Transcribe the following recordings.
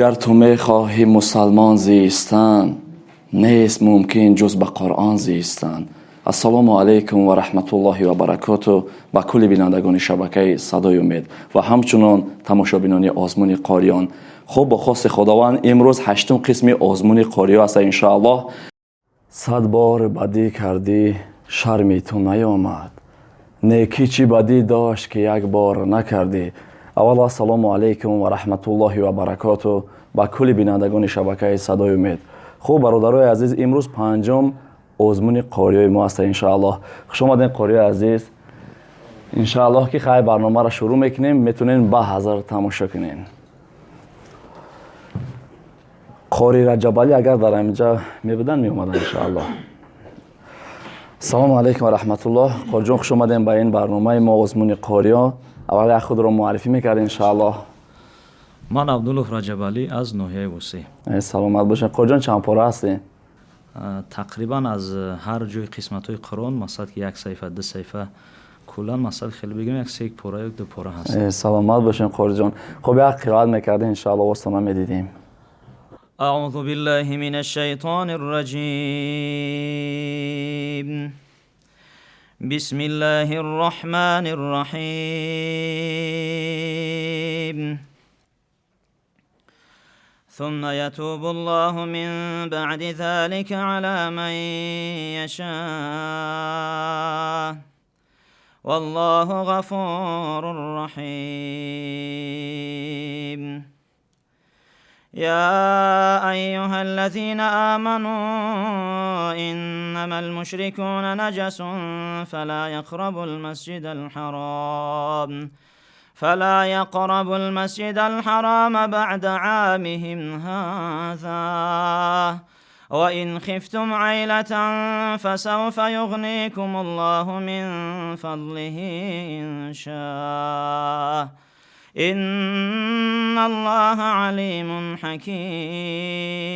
Гар ту мехоҳӣ мусалмон зистан, нест мумкин ҷуз ба Қуръон зистан. Ассалому алайкум ва раҳматуллоҳи ва баракоту ба кулли бинандагони шабакаи Садои Умед ва ҳамчунон тамошобинони озмуни қориён. Хуб, бо хости Худованд имрӯз ҳаштум қисми озмуни қориё аст, иншоаллоҳ. 100 бор бадӣ кардӣ, шарми ту наёмад, некӣ чӣ бадӣ дошт, ки як бор накардӣ. Аввало, ассалому алайкум ва раҳматуллоҳи ва баракоту ба кулли бинандагони шабакаи Садои Умед. Хуб, бародарои азиз, имрӯз панҷум озмуни қориёи мо аст, иншоаллоҳ. Хуш омадем, қориёи азиз. Иншоаллоҳ, ки хай, барномаро шурӯъ мекунем, метавонем ба ҳазар тамошо кунем. Қори Раҷабалӣ агар дар ҳаминҷа мебуданд, меомаданд, иншоаллоҳ. Ассалому алайкум ва раҳматуллоҳ, қориҷон, хуш омадем ба ин барномаи мо, озмуни қориё. Аввал як худро муаррифӣ мекард, иншоаллоҳ. Ман Абдуллоф Раҷабалӣ аз ноҳияи Восеъ. Саломат бошед, қориҷон. Чанд пора ҳастед? Тақрибан аз ҳар ҷои қисматҳои Қуръон, масалан, ки як саҳифа, ду саҳифа, куллан, масалан, хеле бигем, як се пора ё ду пора ҳаст. Саломат бошед, қориҷон. Хуб, як қироат мекардем, иншоаллоҳ, остона медидем. أعوذ بالله من الشيطان الرجيم. بسم الله الرحمن الرحيم. ثم يتوب الله من بعد ذلك على من يشاء والله غفور رحيم. يا أيها الذين آمنوا إنما المشركون نجس فلا يقربوا المسجد الحرام بعد عامهم هذا وإن خفتم عيلة فسوف يغنيكم الله من فضله إن شاء إن الله عليم حكيم.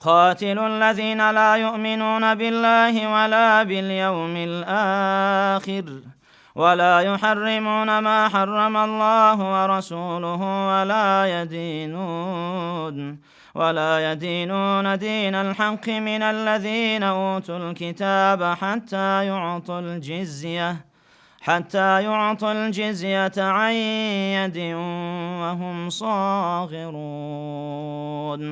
قاتلوا الذين لا يؤمنون بالله ولا باليوم الآخر ولا يحرمون ما حرم الله ورسوله ولا يدينون دين الحق من الذين أوتوا الكتاب حتى يعطوا الجزية عن يد وهم صاغرون.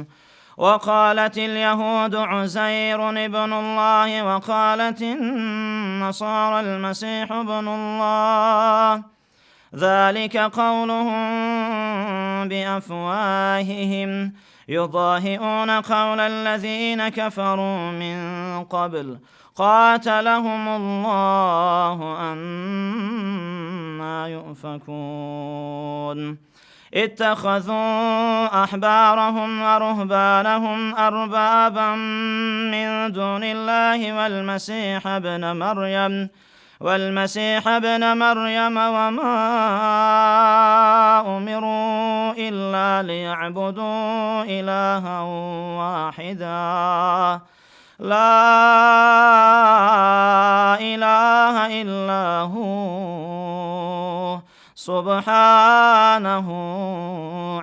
وقالت اليهود عزير ابن الله وقالت النصارى المسيح ابن الله ذلك قولهم بأفواههم يضاهئون قول الذين كفروا من قبل قاتلهم الله أنى يؤفكون. اتخذوا أحبارهم ورهبانهم أربابا من دون الله والمسيح ابن مريم وما أمروا إلا ليعبدوا إلها واحدا لا إله إلا هو سبحانه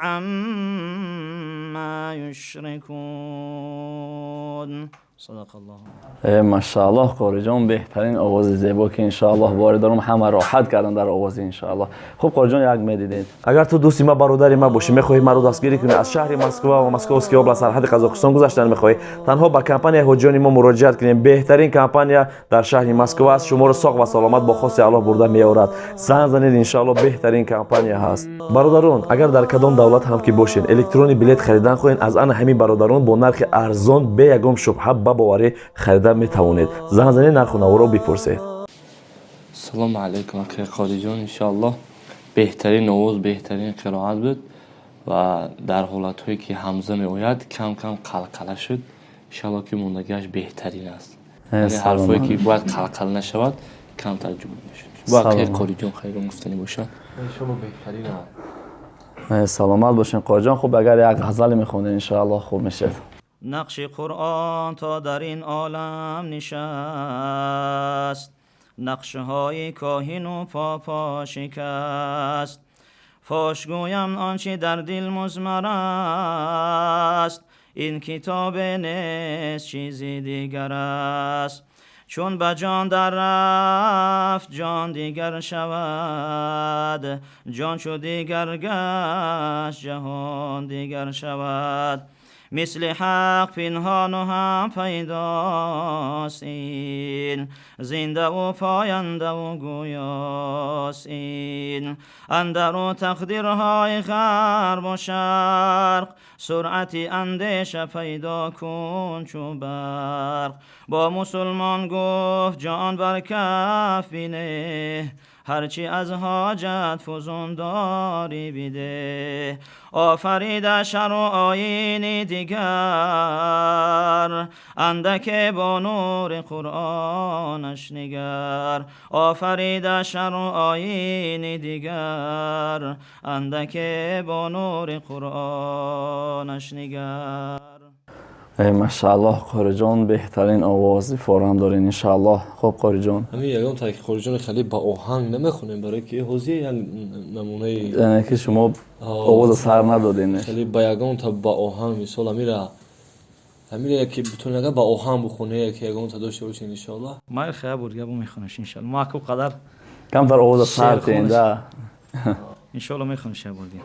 عما يشركون. صدق الله. Машааллоҳ, қориҷон, беҳтарин овози зебо, ки иншоаллоҳ боре дорам, ҳама роҳат кардан дар овози, иншоаллоҳ. Хуб, қориҷон, як медидед. Агар ту дӯсти ма, бародари ма бошӣ, мехоҳӣ маро дастгирӣ кунӣ, аз шаҳри Москва ва Московский област, сарҳади Қазоқистон гузаштан мехоҳӣ, танҳо ба компанияи ҳоҷиёни мо муроҷиат кунем. Беҳтарин компания дар шаҳри Москва аст, шуморо соғ ва саломат бо хости Аллоҳ бурда меорад. Занг занед, иншоаллоҳ, беҳтарин компания ҳаст. Бародарон, агар дар кадом давлат ҳам ки бошед, электронный билет харидан хоҳед, аз ана ҳамин бародарон бо нархи арзон, бе ягон шубҳа, ба боварӣ харида метавонед. Занг занед, нарху наворо бипурсед. Салому алайкум, акай қориҷон. Иншоаллоҳ, беҳтарин овоз, беҳтарин қироат буд ва дар ҳолатҳое ки ҳамза меояд, кам кам қалқала шуд. Иншоаллоҳ, ки мондагиаш беҳтарин аст. Яъне ҳарфое ки бояд қалқала нашавад, камтар ҷумла мешуд. Бо акай қориҷон хайрон гуфтанӣ бошад. Иншоаллоҳ, беҳтарин аст. Саломат бошед, қориҷон. Хуб, агар як ғазале мехондед, иншоаллоҳ, хуб мешуд. Нақши Қуръон то дар ин олам нишаст, нақшҳои коҳину попо шикаст. فاش گویم آنچه در دل مضمر است، این کتاب نیست چیزی دیگر است. چون به جان در رفت جان دیگر شود، جان چو دیگر گشت جهان دیگر شود. مثل حق پنهان و هم پیداست این، زنده و پاینده و گویاست این. اندر و تقدیرهای غرب و شرق، سرعت اندیشه پیدا کن چو برق. با مسلمان گفت جان بر کف بینه، هرچی از حاجت فزون داری بیده. آفریده شر و آیین دیگر، اندک با نور قرآنش نگر. آفریده شر و آیین دیگر، اندک با نور قرآنش نگر. Машааллоҳ, Қориҷон, беҳтарин овози форам дорен, иншааллоҳ. Хуб, Қориҷон, ҳамин ягон таки Қориҷон хеле ба оҳанг намехонем, барое ки ҳозир як намунаи яъне ки шумо овоза сар надоден. Хеле ба ягонта ба оҳанг, мисол, амира яке бутун ага ба оҳанг бухоне, яке ягонта дошта бошен, иншааллоҳ. Майр хая буд гапо мехонеш, иншааллоҳ. Мо аку қадар камтар овоза сар тен да. Иншааллоҳ мехонеш я бурди.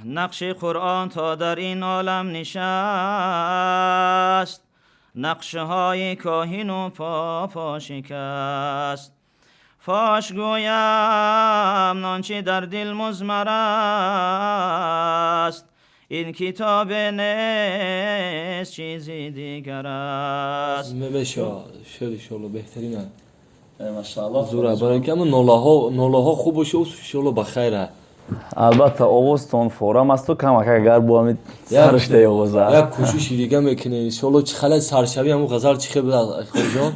نقش قرآن تا در این عالم نشست، نقشه های کاهن و پاپا شکست. فاش گویم آنچه در دل مضمر است، این کتاب نیست چیزی دیگر است. شد انشالله بهترینه. ماشاءالله. زوره برای که نوله‌ها خوب باشه، انشالله بخیره. Албатта, овозтон форам асту, камак агар бо ҳами сарштаи овоза як кӯшиши дига мекунем, иншоалло. Чӣ хеле саршавӣ ҳамун ғазал чӣ хел буд, Қориҷон?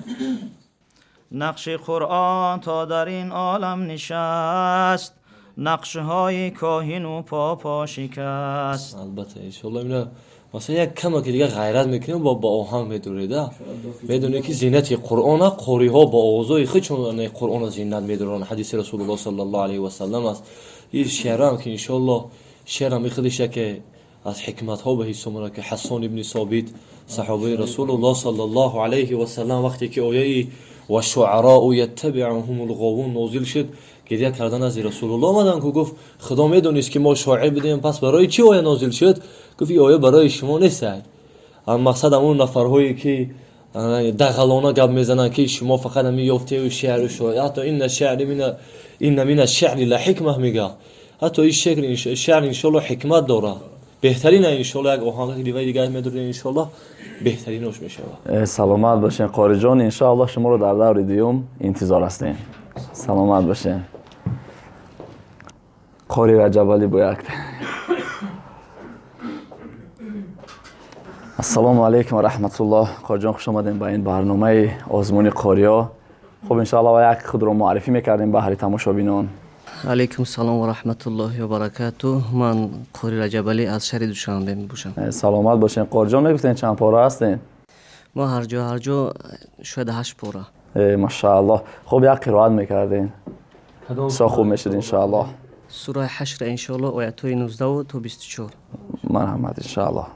Нақши Қуръон то дар ин олам нишаст, нақшҳои коҳину попо шикаст. Албатта, иншоалло, ина масалан як камаки дига ғайрат мекунем, бо оҳанг медуреда. Медонед ки зинати Қуръона қориҳо бо овозҳои худшон Қуръона зинат медоранд. Ҳадиси Расулуллоҳ саллаллоҳу алайҳи васаллам аст. Ин шеърам ки иншоаллоҳ шеърам худаш яке аз ҳикматҳо ба ҳисоб меравад, ки Ҳассон ибни Собит, саҳобаи Расулуллоҳ саллаллоҳу алайҳи васаллам, вақте ки ояи ва шуароу яттабиъуҳум лғовун нозил шуд, гиря кардан аз Расулуллоҳ омаданд, ку гуфт: Худо медонист ки мо шоир будем, пас барои чӣ оя нозил шуд? Гуфт: ин оя барои шумо нест. Мақсад ҳамон нафарҳое ки дағалона гап мезананд, ки шумо фақат ҳамин ёфтею шеъру шоир. Ҳатто инна шеъри инна мина шеъри ла ҳикма мега. Ҳатто ин шеър иншоаллоҳ ҳикмат дорад. Беҳтарина иншоаллоҳ, як оҳанги ривои дигар медорем, иншоаллоҳ беҳтаринош мешавад. Саломат бошен, Қориҷон, иншоаллоҳ шуморо дар даври дуюм интизор ҳастем. Саломат бошен. Қори Раҷабалӣ бо як. Ассалому алайкум ва раҳматуллоҳ. Қориҷон, хуш омадем ба ин барномаи озмуни қориё. Хуб, иншоаллоҳ як худро муаррифӣ мекардем баҳри тамошобинон. Алайкум салом ва раҳматуллоҳи ва баракатуҳ. Ман Қори Раҷабалӣ аз шаҳри Душанбе мебошам. Саломат бошен, Қориҷон. Мегуфтен чанд пора ҳастен? Мо ҳарҷо шояд 8 пора. Машааллоҳ. Хуб, як қироат мекардем, бисёр хуб мешуд, иншоаллоҳ. Сураи ҳашр, иншоаллоҳ, оятҳои 19 то 24. Марҳамат, иншоаллоҳ.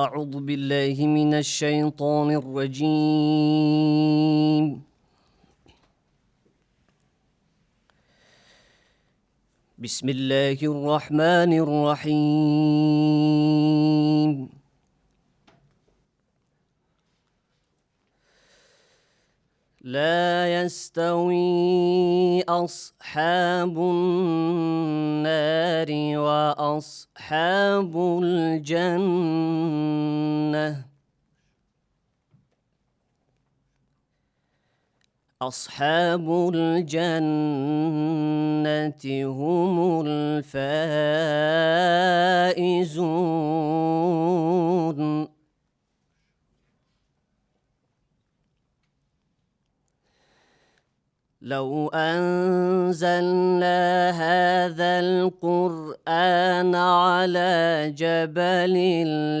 أعوذ بالله من الشيطان الرجيم. بسم الله الرحمن الرحيم. لا يستوي أصحاب النار وأصحاب الجنة، أصحاب الجنة هم الفائزون. لو أنزلنا هذا القرآن على جبل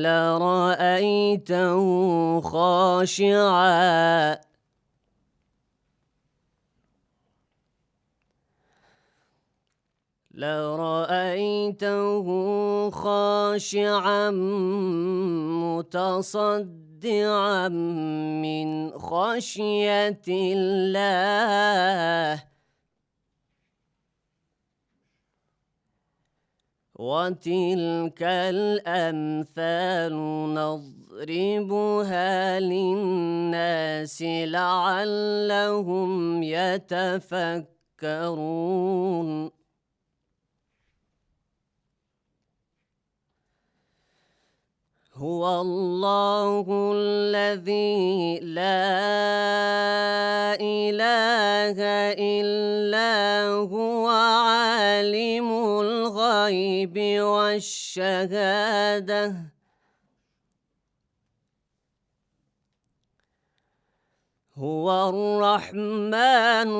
لرأيته خاشعا لرأيته خاشعا متصدعا من خشية الله وتلك الأمثال نضربها للناس لعلهم يتفكرون. هو الله الذي لا إله إلا هو عالم الغيب والشهادة هو الرحمن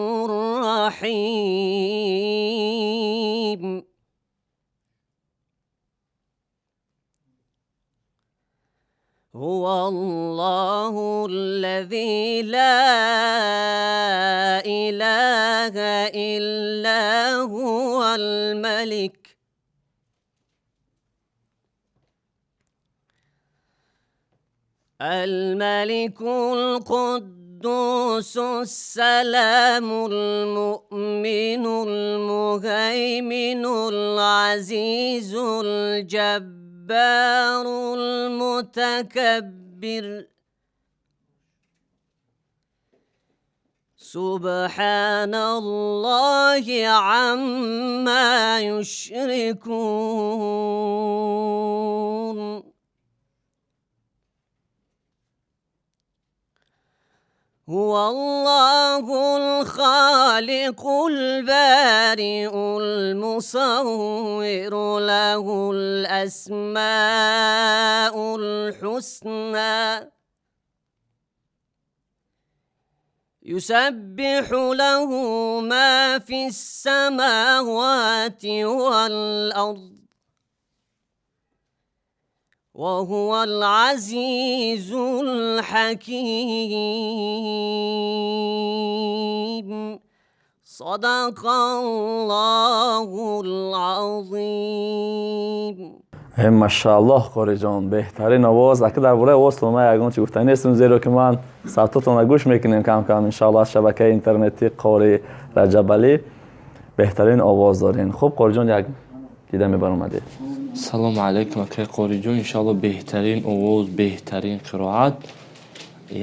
الرحيم. هو الله الذي لا إله إلا هو الملك القدوس السلام المؤمن المهيمن العزيز الجبار المتكبر. سبحان الله عما يشركون. هو الله الخالق البارئ المصور له الأسماء الحسنى يسبح له ما في السماوات والأرض وهو العزيز الحكيم. صدق الله العظيم. Машааллоҳ, Қориҷон, беҳтарин овоз. Ака, дар бораи овозтон ман ягон чи гуфта нестам, зеро ки ман савтотонро гӯш мекунем кам-кам, иншоаллоҳ, аз шабакаи интернетӣ Қори Раҷабалӣ. Беҳтарин овоз дорен. Хуб, Қориҷон, як дида мебаромадед. Салому алайкум, акай Қориҷон. Иншоаллоҳ, беҳтарин овоз, беҳтарин қироат.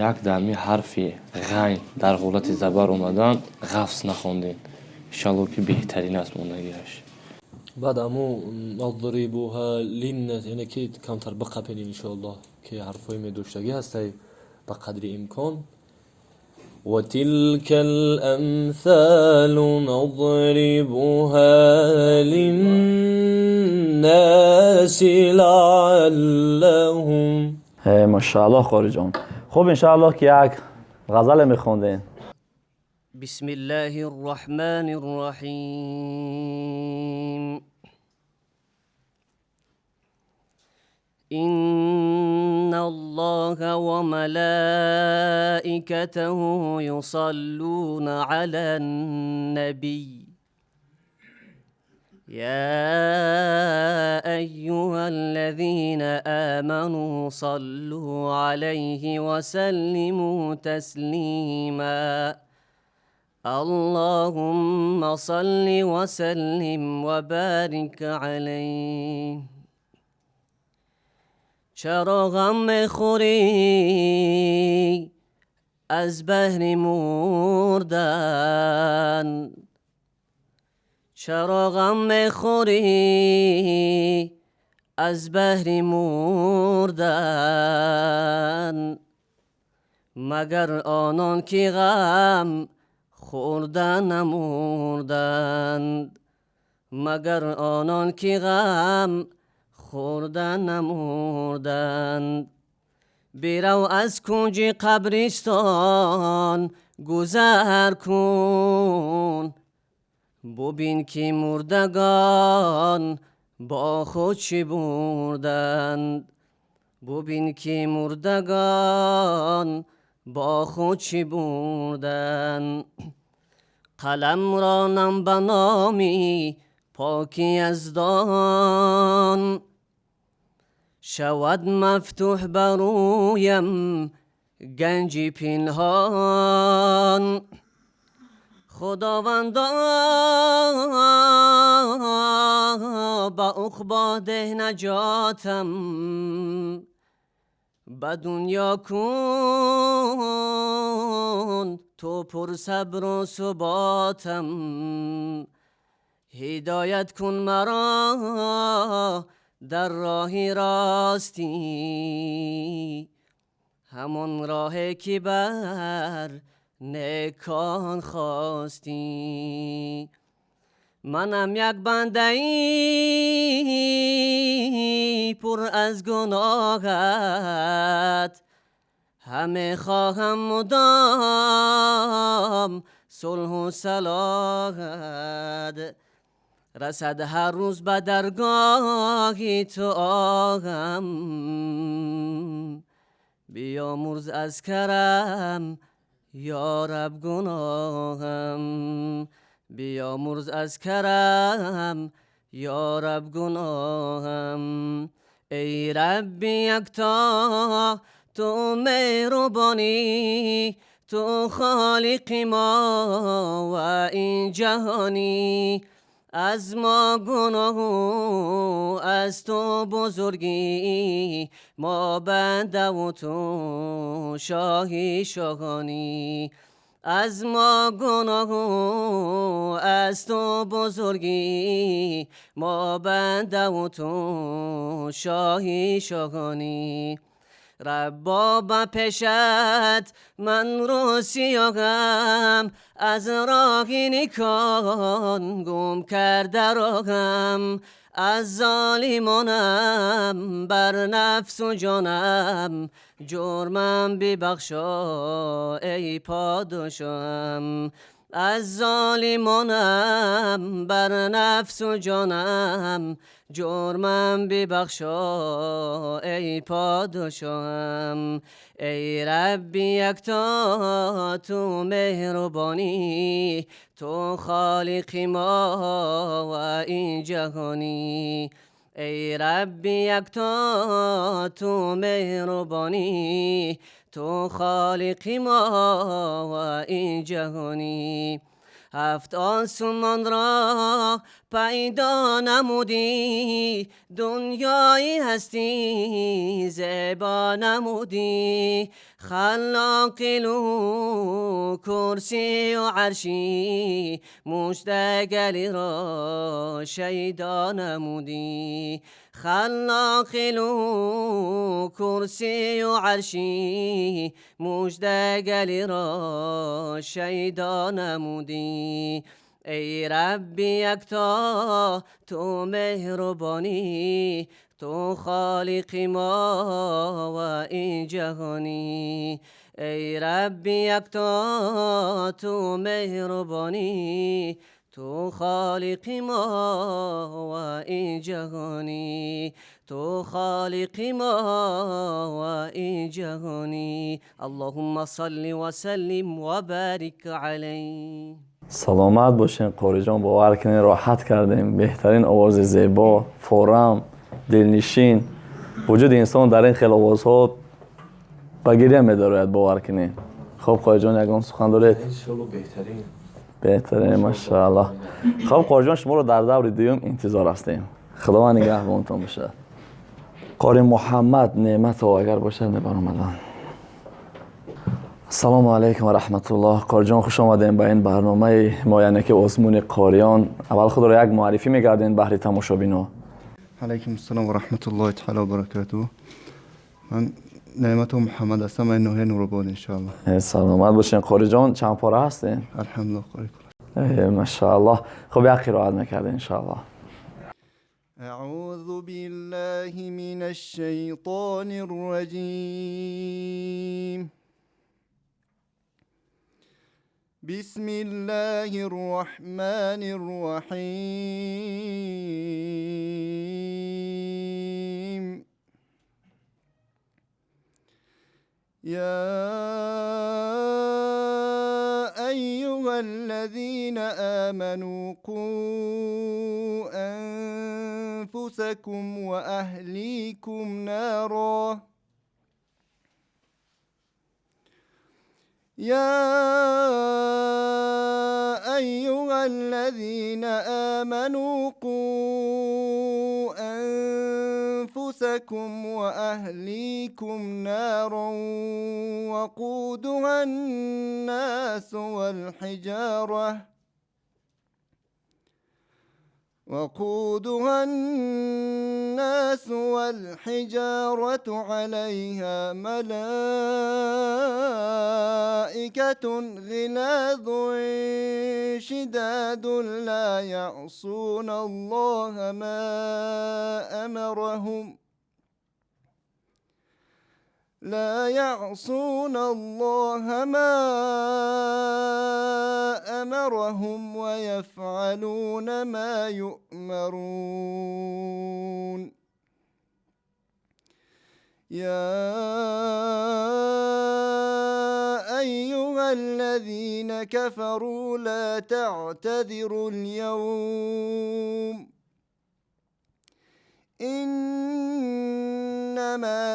Як дами ҳарфи ғайн дар ҳолати забар омадан ғафз нахондем. Иншоаллоҳ, ки беҳтарин аст мондагиаш. Баъд аму надрибуҳа линнас, яъне ки камтар биқапен, иншоаллоҳ, ки ҳарфҳои медоштагӣ ҳастай ба қадри имкон. وتلك الأمثال نضربها للناس لعلهم. Машааллоҳ, Қориҷон. Хуб, иншааллоҳ, ки як ғазале мехондем. بسم الله الرحمن الرحيم. إن الله وملائكته يصلون على النبي يا أيها الذين آمنوا صلوا عليه وسلموا تسليما. اللهم صل وسلم وبارك عليه. چرا غم میخوری از بهر مردن؟ چرا غم میخوری از بهر مردن؟ مگر آنان که غم خورده نمردند، مگر آنان که غم خورده نمردند. برو از کنج قبرستان گذر کن، ببین که مردگان با خود چه بردند، ببین که مردگان با خود چه بردند. قلم رانم به نامی پاک یزدان شود مفتوح برویم گنجی پنهان خداوندا با عقبا ده نجاتم به دنیا کن تو پر صبر و ثباتم هدایت کن مرا در راه راستی همان راه که بر نیکان خواستی منم یک بنده ای پر از گناهت همه خواهم مدام صلح و صلاحت رسد هر روز به درگاه تو آهم بیامرز از کرم یا رب گناهم بیامرز از کرم یا رب گناهم ای رب یکتا تو مهربانی تو خالق ما و این جهانی از ما گناه از تو بزرگی ما بنده و تو شاهی شاهانی از ما گناه از تو بزرگی ما بنده و تو شاهی شاهانی ربا به پیشت من رو سیاهم از راه نیکان گم کرده راهم از ظالمانم بر نفس و جانم جرمم ببخشا ای پادشاهم از ظالمانم بر نفس و جانم جرمم ببخشا ای پادشاهم ای ربی یکتا تو مهربانی تو خالق ما و این جهانی ای ربی یکتا تو مهربانی تو خالق ما و این جهانی هفت آسمان را پیدا نمودی دنیای هستی زیبا نمودی خلاق له کرسی و عرشی مشتگلی را شیدا نمودی خلاق له کرسی و عرشی مشتگلی را شیدا نمودی ای ربی یکتا تو مهربانی تو خالق ما و این جهانی ای ربی یکتا تو مهربانی تو خالق ما و این جهانی تو خالق ما و این جهانی اللهم صل وسلم وبارك عليه. Саломат бошем, Қориҷон, бовар кунед, роҳат кардем. Беҳтарин овози зебо, форам, дилнишин. Вуҷуди инсон дар ин хел овозҳо ба гиря медарояд, бовар кунед. Хоб, Қориҷон, ягон сухан доред? Иншоалло, беҳтарин. Беҳтарин, машааллоҳ. Хоб, Қориҷон, шуморо дар даври дуюм интизор ҳастем. Худованд нигаҳбонтон бошад. Қори Муҳаммад Неъматов агар бошад, мебаромаданд. Ассалому алайкум ва раҳматуллоҳ. Қориҷон, хуш омадем ба ин барномаи мо, яъне ки озмуни қориён. Аввал худро як муаррифӣ мегардем баҳри тамошобино. علیکم السلام و رحمت الله تعالی و برکاته. من نعمت محمد هستم، من نوحه نورآباد انشاءالله. саломат бошен, Қориҷон. Чанд пора ҳастем? الحمدلله قاری کل. машааллоҳ. Хуб, як қироат мекардем иншоаллоҳ. أعوذ بالله من الشيطان الرجيم. بسم الله الرحمن الرحيم. يا أيها أيها الذين آمنوا قوا أنفسكم وأهليكم نارا. يا أيها الذين آمنوا قوا أنفسكم وأهليكم نارا وقودها الناس والحجارة عليها ملائكة غلاظ شداد لا يعصون الله ما أمرهم ويفعلون ما يؤمرون. يا أيها الذين كفروا لا تعتذروا اليوم إنما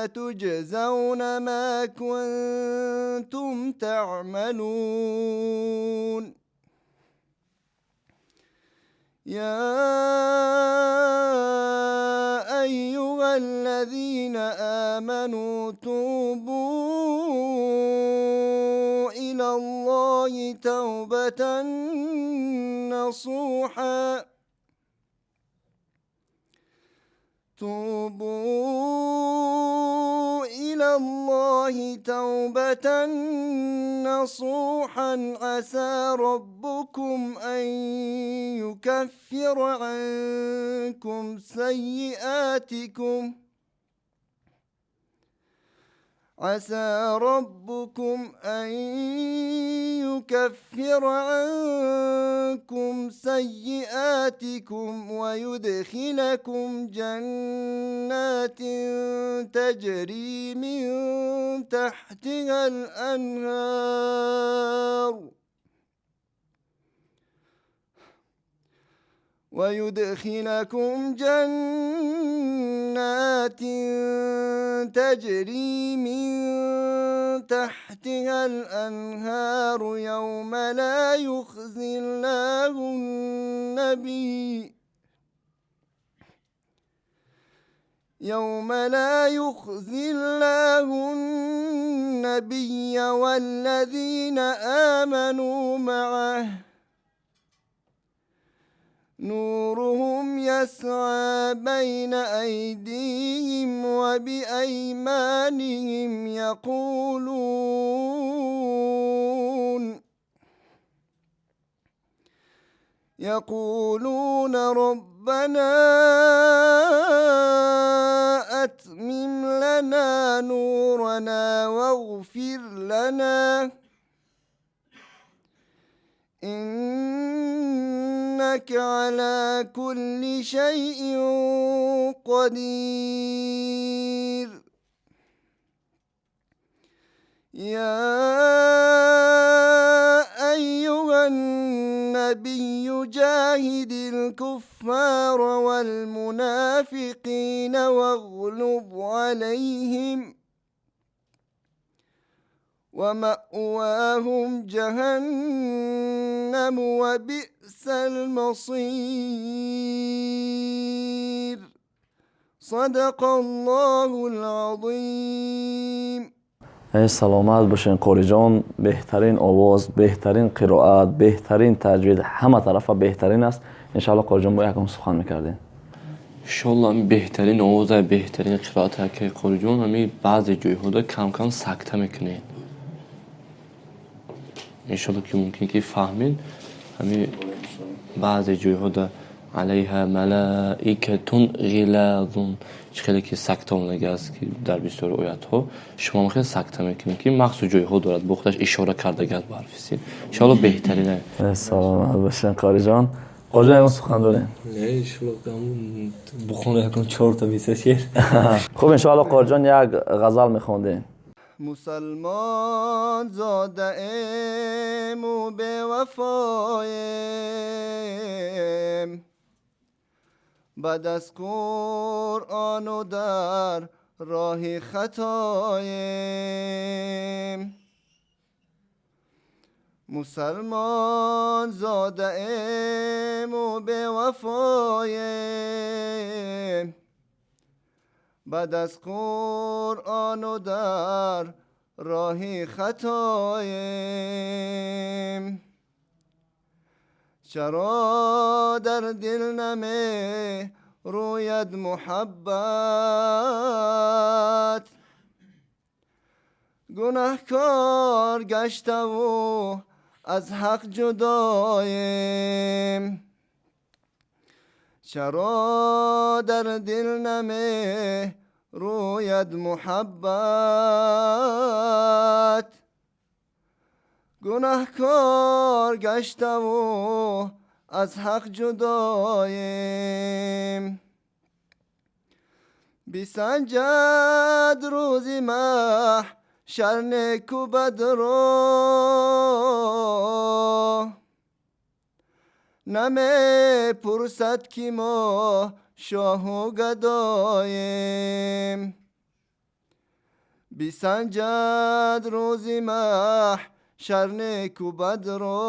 تجزون ما كنتم تعملون. يا أيها الذين آمنوا توبوا إلى الله توبة نصوحا توبوا إلى الله توبة نصوحا عسى ربكم أن يكفر عنكم سيئاتكم عسى ربكم أن يكفر عنكم سيئاتكم ويدخلكم جنات تجري من تحتها الأنهار ويدخلكم جنات تجري من تحتها الأنهار يوم لا يخزي الله النبي يوم لا يخزي الله النبي والذين آمنوا معه نورهم يسعى بين أيديهم وبأيمانهم يقولون ربنا أتمم لنا نورنا واغفر لنا إنك على كل شيء قدير. يا أيها النبي جاهد الكفار والمنافقين واغلظ عليهم ومأواهم جهنم وبئس المصير. صدق الله العظيم. Саломат бошен Қориҷон, беҳтарин овоз, беҳтарин қироат, беҳтарин таҷвид, ҳама тарафа беҳтарин аст. Иншаалло Қориҷон, бо якум сухан мекардем. Иншоалло беҳтарин овоза, беҳтарин қироат ака Қориҷон. Ҳами баъзе ҷойҳода кам-кам сакта мекунед. Иншоалло ки мумкин ки фаҳмед. Ҳами баъзе ҷойҳода алайҳа малаикатун ғилазун чӣ хеле ки сакта омадагӣ аст, ки дар бисёри оятҳо шумо хеле сакта мекунед, ки махсус ҷойҳо дорад, бо худаш ишора кардагӣ аст ба ҳарфи син. Иншоалло беҳтарин. Саломат бошен Қориҷон. Қориҷон, ягон сухан дорем? Не, иншоалло бухона якон чорта миса шеър. Хуб, иншоалло Қориҷон, як ғазал мехондем. Мусалмон зодаем у бевафоем, бад аз Қуръону дар роҳи хатоем. Мусалмон зодаем у бевафоем, бад аз Қуръону дар роҳи хатоем. Чаро дар дил намерӯяд муҳаббат, гунаҳкор гаштаву аз ҳақ ҷудоем. Чаро дар дил намерӯяд муҳаббат, гунаҳкор гаштаву аз ҳақ ҷудоем. Бисанҷад рӯзи маҳшар неку бадро, намепурсад ки мо шоҳу гадоем. Бисанҷад рӯзи маҳшар неку бадро,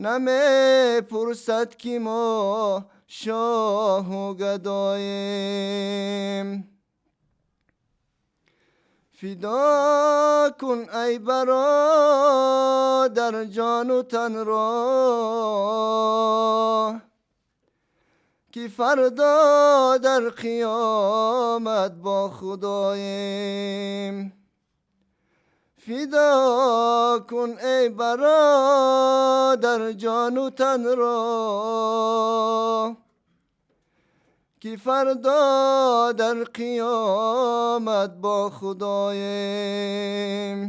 намепурсад ки мо шоҳу гадоем. Фидо кун ай бародар ҷону танро, ки фардо дар қиёмат бо Худоем. Фидо кун эй бародар ҷону танро, ки фардо дар қиёмат бо Худоем.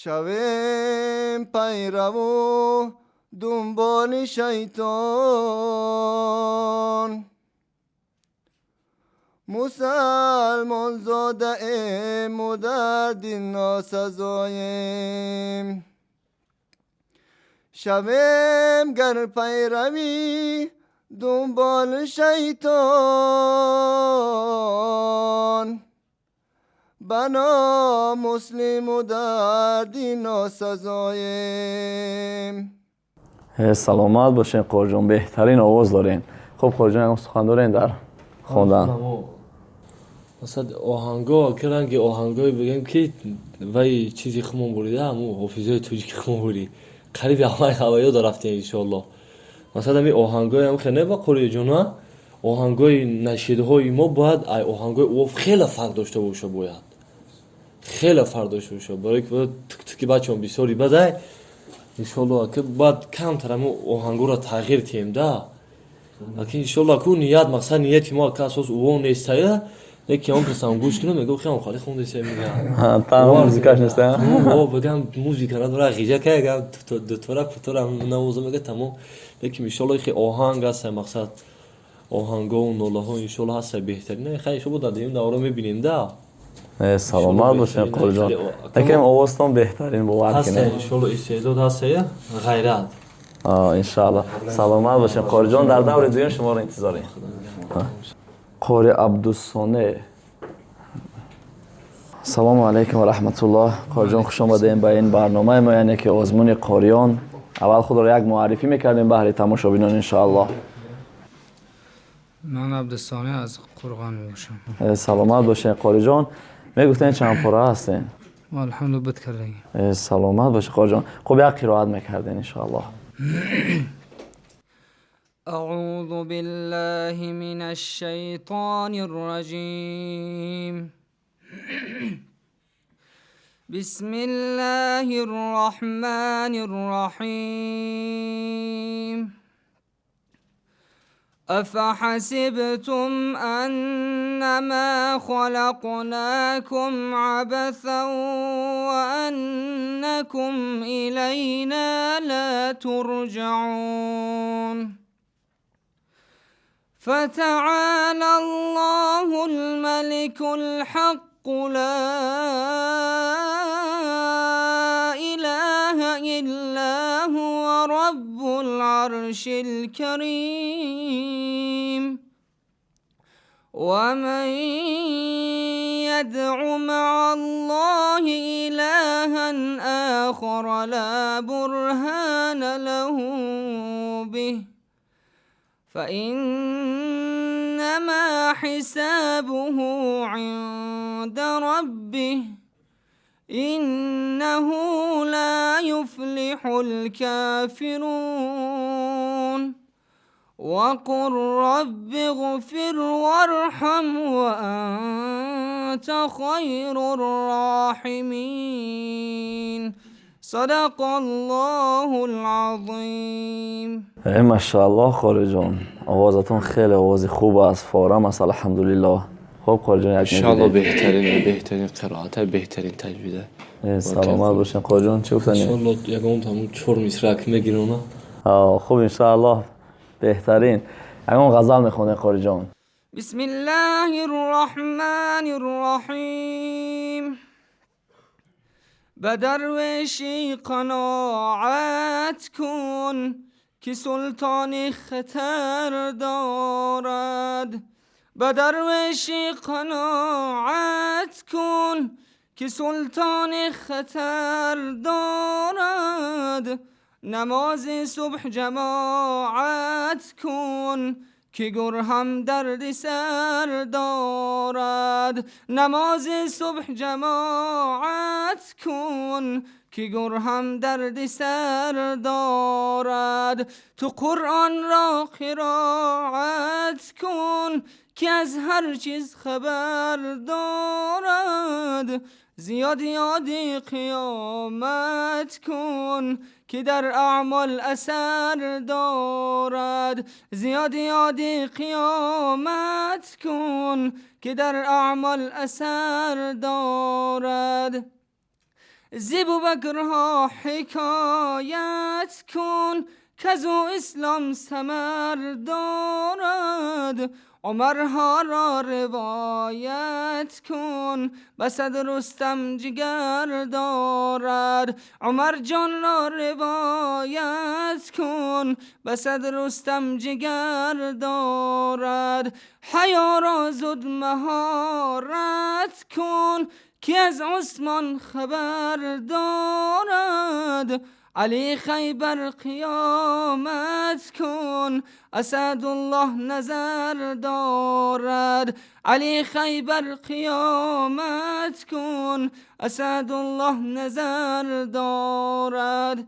Шавем пайраву дунболи шайтон, мусалмон зодаему дар дин носазоем. Шавем гар пайравӣ дунболи шайтон, бано муслиму дар дин носазоем. Саломат бошен Қориҷон, беҳтарин овоз дорен. Хуб Қориҷон, ягон сухан дорен дар хондан? Масалан оҳанго ки ранги оҳангое бигем ки вай чизи хумон бурида, ҳамун ҳофизои тоҷики хумон бури қариби ҳамаи ҳаваё дарафтем иншоаллоҳ. Масалан ҳамин оҳангои ҳам хеле ба Қориҷона, оҳангои нашидҳои мо бояд ай оҳангои ӯ хеле фарқ дошта боша, бояд хеле фарқ дошта боша, барои ки туктуки бачаҳо бисёри бадай иншоаллоҳ ки бояд камтар ҳамун оҳангоро тағйир диҳем да. Лакин иншоаллоҳ ку ният, мақсад нияти мо ка асос ӯ нестая, яке он касам гӯш кунам мегӯ хеле хали хондеса мега. Танҳо музикаш неста? О, бигам музика надора, ғиҷа кай дутора путора навоза мега тамом. Лекин иншоаллоҳ хе оҳанг аст, мақсад оҳангову нолаҳо иншоаллоҳ ҳаст беҳтарин. Хай иншоаллоҳ дар дуюм давра мебинем да. Саломат бошед Қориҷон. Лекин овозтон беҳтарин, бовар кунед. Иншоаллоҳ истеъдод ҳаст, ғайрат. Иншоаллоҳ. Саломат бошед Қориҷон, дар даври дуюм шуморо интизорем. Қори Абдусоне. Салому алайкум ва раҳматуллоҳ. Қориҷон, хуш омадем ба ин барномаи мо, яъне ки озмуни қориён. Аввал худро як муаррифӣ мекардем баҳри тамошобинон иншоаллоҳ. Ман Абдусоне аз Қурғон мебошам. Саломат бошед Қориҷон. Мегуфтен чанд пора ҳастен? Алҳамдулиллоҳ, буд кардагӣ. Саломат бошед Қориҷон. Хуб як қироат мекарден иншоаллоҳ. أعوذ بالله من الشيطان الرجيم. بسم الله الرحمن الرحيم. أفحسبتم أنما خلقناكم عبثا وأنكم إلينا لا ترجعون. فتعالى الله الملك الحق لا إله إلا هو رب العرش الكريم. ومن يدع مع الله إلها آخر لا برهان له به فإنما حسابه عند ربه إنه لا يفلح الكافرون. وقل رب اغفر وارحم وأنت خير الراحمين. صدق الله العظیم. ماشاءالله قاری جان، آوازتون خیلی آواز خوب است، فارم است، الحمدلله. خب قاری جان، یک انشالله بهترین بهترین قرائت، بهترین تجویده. سلامت باشین قاری جان. چه گفتنی؟ انشالله یگام همون چهار مصرع میگیرم. خوب، انشالله بهترین. اگه غزل میخونه قاری جان. بسم الله الرحمن الرحیم. به درویشی قناعت کن که سلطان خطر دارد. به درویشی قناعت کن که سلطان خطر دارد. نماز صبح جماعت کن که گر هم درد سر دارد. نماز صبح جماعت کن که گر هم درد سر دارد. تو قرآن را قرائت کن که از هر چیز خبر دارد. زیاد یاد قیامت کن که در اعمال اثر دارد. زیاد یاد قیامت کن که در اعمال اثر دارد. ز ابوبکرها حکایت کن که از او اسلام ثمر دارد. عمرها را روایت کن بسد رستم جگر دارد. عمر جان را روایت کن بسد رستم جگر دارد. حیا را زود مهارت کن که از عثمان خبر دارد. علی خیبر قیامت کن اسدالله نظر دارد. علی خیبر قیامت کن اسدالله نظر دارد.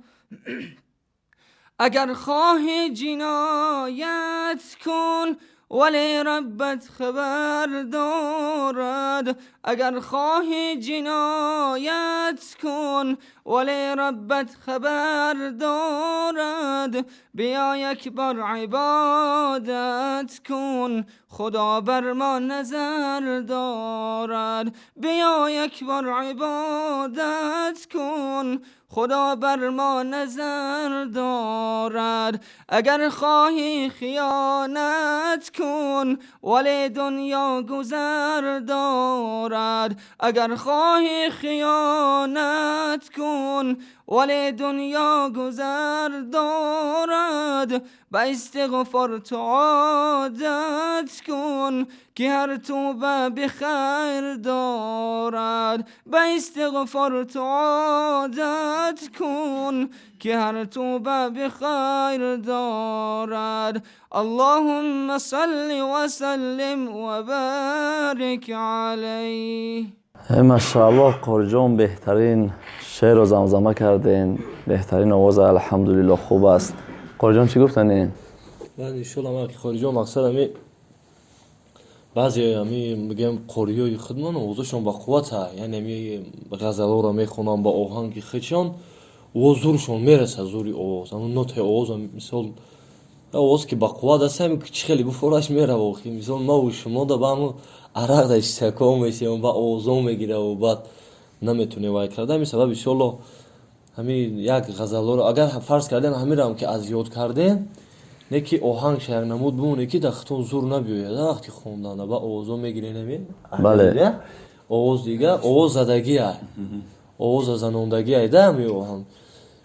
اگر خواهی جنایت کن ولی ربت خبر دارد. اگر خواهی جنایت کن ولی ربت خبر دارد. بیا یک بار عبادت کن خدا بر ما نظر دارد. بیا یک بار عبادت کن خدا بر ما نظر دارد. اگر خواهی خیانت کن ولی دنیا گذر دارد. اگر خواهی خیانت کن ولی دنیا گذر دارد. به استغفار تو عادت کن که هر توبه به خیر دارد. به استغفار تو عادت کن که هر توبه به خیر دارد. اللهم صل وسلم وبارك علیه. ماشاءالله قاری جان، بهترین شعر رو زمزمه کردین، بهترین آواز، الحمدلله خوب است. قاری جان چی گفتنی؟ من انشالله من قاری جان مقصد همی بعضی همی میگم قاریای خودمان آوازشون با قوت، یعنی همی غزل‌ها رو میخونن با آهنگ خودشان و زورشون میرسه، زوری آواز، همون نوت آواز، مثال آواز که با قوت است همی چی خیلی بفورش میره واقعی. مثال ما و شما دا با همون عرق در اشتکا میشه و با آوازا میگیره و بعد نمیتونه وای کرده. همین سبب انشالله همین یک غزل‌ها رو اگر فرض کردیم همین رو هم که از یاد کردیم Не ки оҳанг як намуд бимоне, ки дар хитон зур набиёяд вақти хондан, ба овозо мегирем. Бале. Овоз дига, овоз задагия, овоз занондагия да ҳами оҳанг.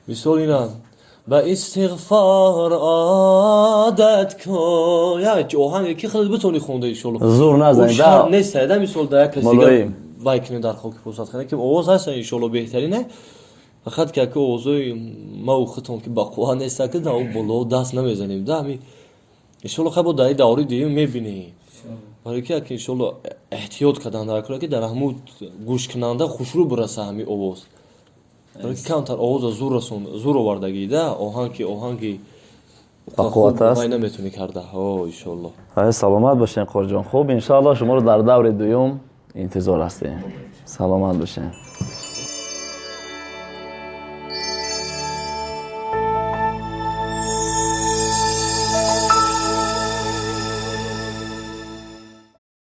Мисол, ина ба истиғфор одат кун, як оҳанге ки худат битонӣ хонда, иншолло. Зур назанӣ. Шарт нест да, мисол, да як кас дига вай кунем, дар хоки посад ки овоз ҳаста, иншолло, беҳтарине. Фақат ки ака, овозои мау худтон ки бақувват неста, ки да боло даст намезанем да. Ҳами, иншолло, хай, бо дар даври дуюм мебинем, барои ки ака, иншолло, эҳтиёт кардан дар кора, ки дар ҳамун гӯшкунанда хушрӯ бираса ҳами овоз, барои ки камтар овоза зур расон, зур овардагӣ да оҳанг, ки оҳанги бақувват аст. Вай наметонӣ карда, о, иншолло. Саломат бошен, Қориҷон. Хуб, иншоалло, шуморо дар даври дуюм интизор ҳастем. Саломат бошен.